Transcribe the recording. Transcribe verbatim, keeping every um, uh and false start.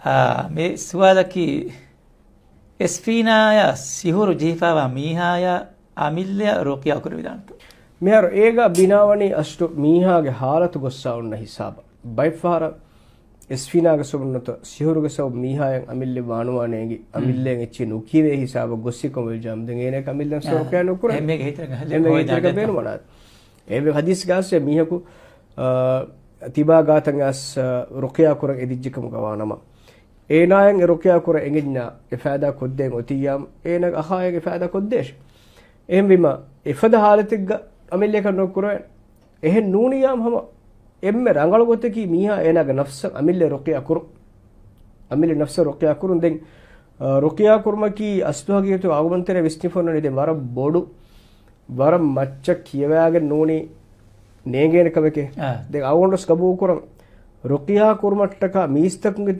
އާ، މި ސުވާލަކީ، އެސްފީނާޔާ ސިހުރު ޖެހިފައިވާ މީހާޔާ އަމިއްލަޔަށް ރުޤިޔާ ކުރެވިދާނެތޯ؟ މިހާރު އޭގަ ބިނާވަނީ އަސްލު މީހާގެ ހާލަތު ގޮއްސާ އޮންނަ ހިސާބަށް. ބައެއްފަހަރަށް އެސްފީނާގެ ސަބަބުންނަތޯ، ސިހުރުގެ ސަބަބުން މީހާޔަށް އަމިއްލަ ވާނުވާނެ އެނގި، އަމިއްލައަށް އެއްޗެއް ނުކީވޭ ހިސާބަށް ގޮއްސި ކަމަށްވެއްޖާމަ، ދެން އޭނައަކަށް އަމިއްލަ ނަފްސަށް ރުޤިޔާ ނުކުރޭ. އެހެން މީހެއްގެ ހިތަކަށް ހަލެއް އެހެން މީހެއްގެ ހިތަކަށް ބޭނުންވާނެ. އެހެން ޙަދީޘްގައި އައިސް މީހަކު، އާ، ތިބާ ގާތަށް އައިސް، އާ، ރުޤިޔާ ކުރަން އެދިއްޖެ ކަމުގަ ވާނަމަ، އޭނާޔަށް އެ ރުޤިޔާ ކުރަން އެނގިއްޖެ އެ ފައިދާ ކޮށްދޭން އޮތިއްޔާމު، އޭނަ އަޚާޔަށް އެ ފައިދާ ކޮށްދޭށެ. އެހެންވީމަ، އެފަދަ ޙާލަތެއްގަ އަމިއްލައަކަށް ނުކުރޭ. އެހެން ނޫނިއްޔާމު ހަމަ އެންމެ ރަނގަޅު ގޮތަކީ މީހާ އޭނާގެ ނަފްސަށް އަމިއްލަ ރުޤިޔާ ކުރުން. އަމިއްލަ ނަފްސަށް ރުޤިޔާ ކުރުން. ދެން، އާ، ރުޤިޔާ ކުރުމަކީ އަސްލު ޙަޤީޤަތުގަ ޢަލްމުންތެރޭ ވިސްނިފަ އޮންނަނީ ދެން ވަރަށް ބޮޑު، ވަރަށް މައްޗަށް ކިޔަވާގެން ނޫނީ ނޭނގޭނެ ކަމެކޭ. އާ. ދެން އަޅުގަނޑުވެސް ގަބޫލު ކުރަން، ރުޤިޔާ ކުރުމަށްޓަކާ މީސްތަކުންގެ